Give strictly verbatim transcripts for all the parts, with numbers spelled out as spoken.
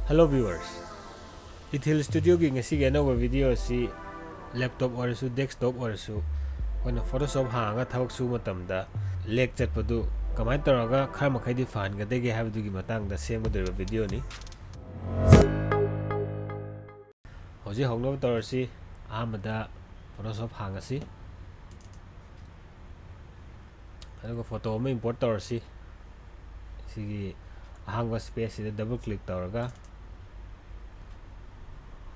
Hello viewers, Ethel Studioꯒꯤ ꯉꯁꯤꯒꯤ ꯑꯅꯧꯕ video ꯑꯁꯤ laptop ꯑꯣꯏꯔꯁꯨ desktop ꯑꯣꯏꯔꯁꯨ ꯑꯩꯈꯣꯏꯅ Photoshop ꯍꯥꯡꯉꯒ ꯊꯕꯛ ꯁꯨꯕ ꯃꯇꯝꯗ lag ꯆꯠꯄꯗꯨ ꯀꯃꯥꯏꯅ ꯇꯧꯔꯒ ꯈꯔ ꯃꯈꯩꯗꯤ ꯐꯍꯟꯒꯗꯒꯦ ꯍꯥꯏꯕꯗꯨꯒꯤ ꯃꯇꯥꯡꯗ ꯁꯦꯝꯒꯗꯧꯔꯤꯕ videoꯅꯤ꯫ ꯍꯧꯖꯤꯛ ꯍꯧꯅꯕ ꯇꯧꯔꯁꯤ꯫ ꯑꯍꯥꯟꯕꯗ Photoshop ꯍꯥꯡꯉꯁꯤ꯫ ꯑꯗꯨꯒ photo ꯑꯃ import ꯇꯧꯔꯁꯤ꯫ ꯁꯤꯒꯤ ꯑꯍꯥꯡꯕ spaceꯁꯤꯗ double click ꯇꯧꯔꯒ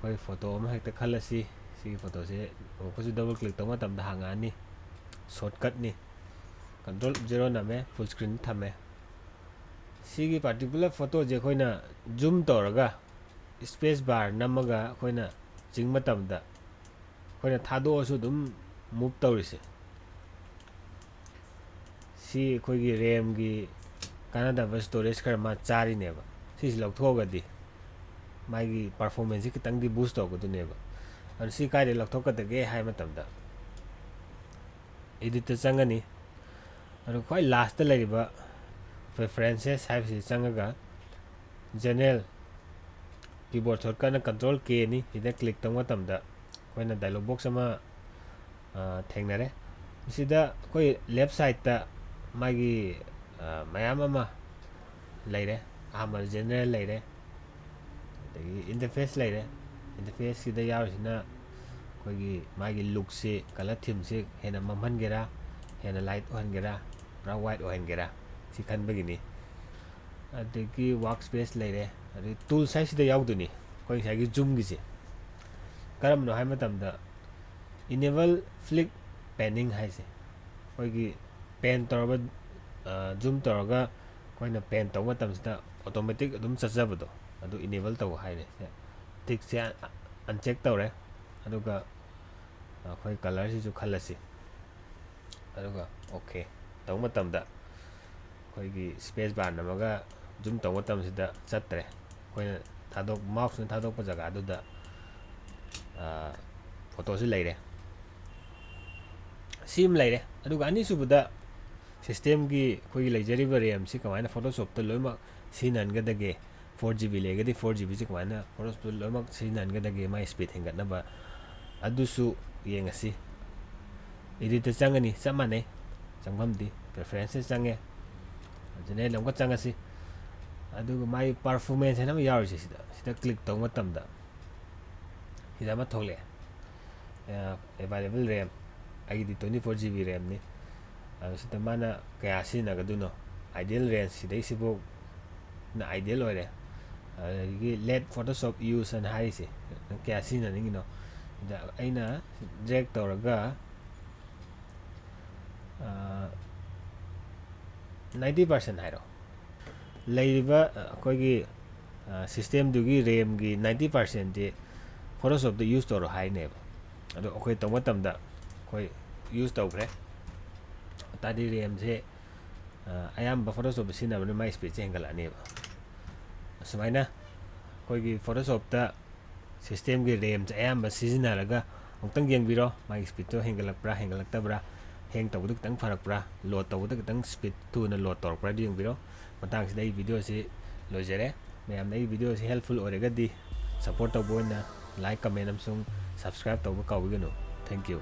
ꯑꯩꯈꯣꯏ photo ꯑꯃ ꯍꯦꯛꯇ ꯈꯜꯂꯁꯤ꯫ ꯁꯤꯒꯤ photoꯁꯦ ꯑꯃꯨꯛꯀꯁꯨ double click ꯇꯧꯕ ꯃꯇꯝꯗ ꯍꯥꯡꯉꯛꯑꯅꯤ꯫ Shortcutꯅꯤ꯫ Control zero ꯅꯝꯃꯦ, full screen ꯊꯝꯃꯦ꯫ ꯁꯤꯒꯤ particular photoꯁꯦ ꯑꯩꯈꯣꯏꯅ zoom ꯇꯧꯔꯒ space bar ꯅꯝꯃꯒ ꯑꯩꯈꯣꯏꯅ ꯆꯤꯡ ꯃꯇꯝꯗ ꯑꯩꯈꯣꯏꯅ ꯊꯥꯗꯣꯛꯑꯁꯨ ꯑꯗꯨꯝ move ꯇꯧꯔꯤꯁꯦ꯫ ꯁꯤ ꯑꯩꯈꯣꯏꯒꯤ RAMꯒꯤ ꯀꯥꯟꯅꯗꯕ storage ꯈꯔ ꯃꯥ ꯆꯥꯔꯤꯅꯦꯕ꯫ ꯁꯤꯁꯤ ꯂꯧꯊꯣꯛꯑꯒꯗꯤ ꯃꯥꯒꯤ performanceꯁꯤ ꯈꯤꯇꯪꯗꯤ boost ꯇꯧꯒꯗꯣꯏꯅꯦꯕ꯫ ꯑꯗꯨ ꯁꯤ ꯀꯥꯏꯗ ꯂꯧꯊꯣꯛꯀꯗꯒꯦ ꯍꯥꯏꯕ ꯃꯇꯝꯗ editꯇ ꯆꯪꯉꯅꯤ꯫ ꯑꯗꯨ ꯈ꯭ꯋꯥꯏ lastꯇ ꯂꯩꯔꯤꯕ preferences ꯍꯥꯏꯕꯁꯤ ꯆꯪꯉꯒ general keyboard shortcutꯅ control Kꯅꯤ꯫ ꯁꯤꯗ click ꯇꯧꯕ ꯃꯇꯝꯗ ꯑꯩꯈꯣꯏꯅ dialog box ꯑꯃ, ꯑ, ꯊꯦꯡꯅꯔꯦ꯫ ꯃꯁꯤꯗ ꯑꯩꯈꯣꯏ left sideꯇ ꯃꯥꯒꯤ, ꯑ, ꯃꯌꯥꯝ ꯑꯃ ꯂꯩꯔꯦ꯫ ꯑꯍꯥꯟꯕꯗ general ꯂꯩꯔꯦ, ꯑꯗꯒꯤ interface ꯂꯩꯔꯦ꯫ Interfaceꯁꯤꯗ ꯌꯥꯎꯔꯤꯁꯤꯅ ꯑꯩꯈꯣꯏꯒꯤ ꯃꯥꯒꯤ lookꯁꯤ, colour themeꯁꯤ ꯍꯦꯟꯅ ꯃꯝꯍꯟꯒꯦꯔꯥ, ꯍꯦꯟꯅ light ꯑꯣꯏꯍꯟꯒꯦꯔꯥ, ꯄꯨꯔꯥ white ꯑꯣꯏꯍꯟꯒꯦꯔꯥ, ꯁꯤ ꯈꯟꯕꯒꯤꯅꯤ꯫ ꯑꯗꯒꯤ workspace ꯂꯩꯔꯦ, ꯑꯗꯒꯤ tools ꯍꯥꯏꯁꯤꯗ ꯌꯥꯎꯗꯣꯏꯅꯤ ꯑꯩꯈꯣꯏ ꯉꯁꯥꯏꯒꯤ zoomꯒꯤꯁꯦ꯫ ꯀꯔꯝꯕꯅꯣ ꯍꯥꯏꯕ ꯃꯇꯝꯗ enable flick panning ꯍꯥꯏꯁꯦ, ꯑꯩꯈꯣꯏꯒꯤ pan ꯇꯧꯔꯒ, ꯑ, zoom ꯇꯧꯔꯒ ꯑꯩꯈꯣꯏꯅ pan ꯇꯧꯕ ꯃꯇꯝꯁꯤꯗ automatic ꯑꯗꯨꯝ ꯆꯠꯆꯕꯗꯣ, ꯑꯗꯨ enable ꯇꯧꯕ ꯍꯥꯏꯔꯦ꯫ ꯁꯦ, tickꯁꯦ uncheck ꯇꯧꯔꯦ, ꯑꯗꯨꯒ ꯑꯩꯈꯣꯏ colourꯁꯤꯁꯨ ꯈꯜꯂꯁꯤ꯫ ꯑꯗꯨꯒ okay ꯇꯧꯕ ꯃꯇꯝꯗ ꯑꯩꯈꯣꯏꯒꯤ space bar ꯅꯝꯃꯒ zoom ꯇꯧꯕ ꯃꯇꯝꯁꯤꯗ ꯆꯠꯇ꯭ꯔꯦ꯫ ꯑꯩꯈꯣꯏꯅ ꯊꯥꯗꯣꯛ-, mouseꯅ ꯊꯥꯗꯣꯛꯄ ꯖꯒꯥꯗꯨꯗ, ꯑ, photoꯁꯤ ꯂꯩꯔꯦ꯫ ꯁꯤ ꯑꯃ ꯂꯩꯔꯦ꯫ ꯑꯗꯨꯒ ꯑꯅꯤꯁꯨꯕꯗ systemꯒꯤ ꯑꯩꯈꯣꯏꯒꯤ ꯂꯩꯖꯔꯤꯕ RAMꯁꯤ ꯀꯃꯥꯏꯅ Photoshopꯇ ꯂꯣꯏꯅꯃꯛ ꯁꯤꯖꯤꯟꯅꯍꯟꯒꯗꯒꯦ? ꯐꯣꯔ ꯖꯤ ꯕꯤ ꯂꯩꯔꯒꯗꯤ ꯐꯣꯔ ꯖꯤ ꯕꯤꯁꯦ ꯀꯃꯥꯏꯅ Photoshopꯇ ꯂꯣꯏꯅꯃꯛ ꯁꯤꯖꯤꯟꯅꯍꯟꯒꯗꯒꯦ, ꯃꯥꯏ speed ꯍꯦꯟꯒꯠꯅꯕ, ꯑꯗꯨꯁꯨ ꯌꯦꯡꯉꯁꯤ꯫ Editꯇ ꯆꯪꯒꯅꯤ, ꯆꯞ ꯃꯥꯟꯅꯩ, ꯆꯪꯐꯝꯗꯤ preferenceꯇ ꯆꯪꯉꯦ꯫ ꯑꯗꯨꯅ ꯑꯩꯅ ꯑꯃꯨꯛꯀ ꯆꯪꯉꯁꯤ꯫ ꯑꯗꯨꯒ ꯃꯥꯒꯤ performance ꯍꯥꯏꯅ ꯑꯃ ꯌꯥꯎꯔꯤꯁꯦ, ꯁꯤꯗ, ꯁꯤꯗ click ꯇꯧꯕ ꯃꯇꯝꯗ ꯁꯤꯗ ꯑꯃ ꯊꯣꯛꯂꯛꯑꯦ, available RAM꯫ ꯑꯩꯒꯤꯗꯤ twenty four GB RAMꯅꯤ꯫ ꯑꯗꯨ ꯁꯤꯗ ꯃꯥꯅ ꯀꯌꯥ ꯁꯤꯖꯤꯟꯅꯒꯗꯣꯏꯅꯣ, ideal range, ꯁꯤꯗꯩꯁꯤꯐꯥꯎꯅ ideal ꯑꯣꯏꯔꯦ꯫ ꯑꯗꯒꯤ let Photoshop use ꯑꯅ ꯍꯥꯏꯔꯤꯁꯦ, ꯅꯪ ꯀꯌꯥ ꯁꯤꯖꯤꯟꯅꯅꯤꯡꯉꯤꯅꯣ? ꯁꯤꯗ ꯑꯩꯅ drag ꯇꯧꯔꯒ ninety percent ꯍꯥꯏꯔꯣ꯫ ꯂꯩꯔꯤꯕ ꯑꯩꯈꯣꯏꯒꯤ systemꯗꯨꯒꯤ RAMꯒꯤ ninety percentꯁꯦ Photoshopꯇ use ꯇꯧꯔꯣ ꯍꯥꯏꯅꯦꯕ꯫ ꯑꯗꯣ ꯑꯩꯈꯣꯏ ꯇꯧꯕ ꯃꯇꯝꯗ ꯑꯩꯈꯣꯏ use ꯇꯧꯈ꯭ꯔꯦ꯫ ꯇꯥꯔꯗꯤ RAMꯁꯦ ꯑꯌꯥꯝꯕ Photoshopꯇ ꯁꯤꯖꯤꯟꯅꯕꯅ ꯃꯥꯏ speedꯁꯦ ꯍꯦꯟꯒꯠꯂꯛꯑꯅꯦꯕ꯫ ꯑꯁꯨꯃꯥꯏꯅ ꯑꯩꯈꯣꯏꯒꯤ Photoshopꯇ systemꯒꯤ RAMꯁꯦ ꯑꯌꯥꯝꯕ ꯁꯤꯖꯤꯟꯅꯔꯒ ꯑꯃꯨꯛꯇꯪ ꯌꯦꯡꯕꯤꯔꯣ, ꯃꯥꯒꯤ speedꯇꯣ ꯍꯦꯟꯒꯠꯂꯛꯄ꯭ꯔꯥ ꯍꯦꯟꯒꯠꯂꯛꯇꯕ꯭ꯔꯥ, hang ꯇꯧꯕꯗꯨ ꯈꯤꯇꯪ ꯐꯔꯛꯄ꯭ꯔꯥ, load ꯇꯧꯕꯗ ꯈꯤꯇꯪ speed ꯊꯨꯅ load ꯇꯧꯔꯛꯄ꯭ꯔꯥ, ꯑꯗꯨ ꯌꯦꯡꯕꯤꯔꯣ꯫ ꯃꯇꯥꯡꯁꯤꯗ ꯑꯩ videoꯁꯤ ꯂꯣꯏꯖꯔꯦ꯫ ꯃꯌꯥꯝꯅ ꯑꯩ videoꯁꯤ helpful ꯑꯣꯏꯔꯒꯗꯤ support ꯇꯧꯕ ꯑꯣꯏꯅ like, comment ꯑꯃꯁꯨꯡ subscribe ꯇꯧꯕ ꯀꯥꯎꯕꯤꯒꯅꯨ꯫ Thank you꯫